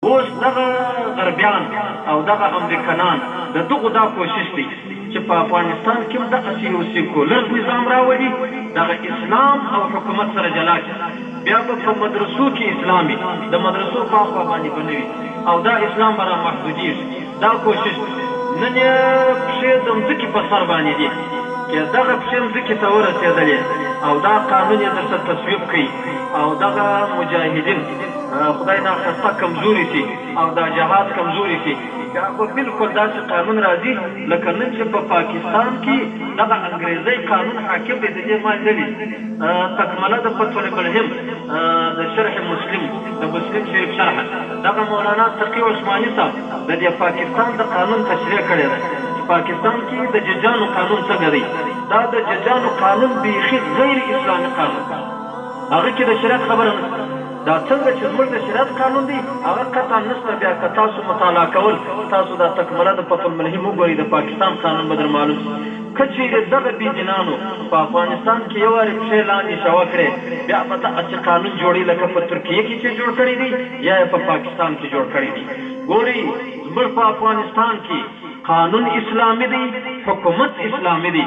اوس دغه غربیان او دغه امریکنان د دغو دا کوشش دی چې په افغانستان کې هم دغسې یو سیکولر نظام راولي، دغه اسلام او حکومت سره جلا کړي، بیا به په مدرسو کې اسلام وي، د مدرسو په اخوا باندې به نه وي او دا اسلام به را محدودیږي، دا کوشش دی. نن یې پښې د مځکې په سر باندې دي، که دغه پښې مځکې ته ورسېدلې او دا قانون یې درته تصویب کړ او دغه مجاهدین خدای ناخواسته کمزوري شي او دا جهاد کمزوري شي، بیا به بلکل داسې قانون راځي لکه نن چې په پاکستان کې دغه انګریزی قانون حاکم دی. د دې ما لیدلي تکمله د فتح الملهم د شرح مسلم، د مسلم شریف شرح، دغه مولانا تقي عثماني صاحب د دې پاکستان د قانون تشریح کړې ده چې پاکستان کې د ججانو قانون څنګه دی. دا د ججانو قانون بیخي غیر اسلامي قانون، هغه کې د شریعت خبره نشته. دا څنګه چې زموږ د شریعت قانون دی، هغه قطعا نشته. بیا که تاسو مطالعه کول، تاسو دا تکمله د فتح الملهم وګورئ، د پاکستان قانون به در معلوم شي. که چیرې دغه بې دینانو په افغانستان کې یو وارې پښې لاندې شوه کړې، بیا به داسې قانون جوړوي لکه په ترکیه کې چې جوړ کړی دی یا یې په پاکستان کې جوړ کړی دی. ګورئ، زموږ په افغانستان کې قانون اسلامي دی، حکومت اسلامي دی.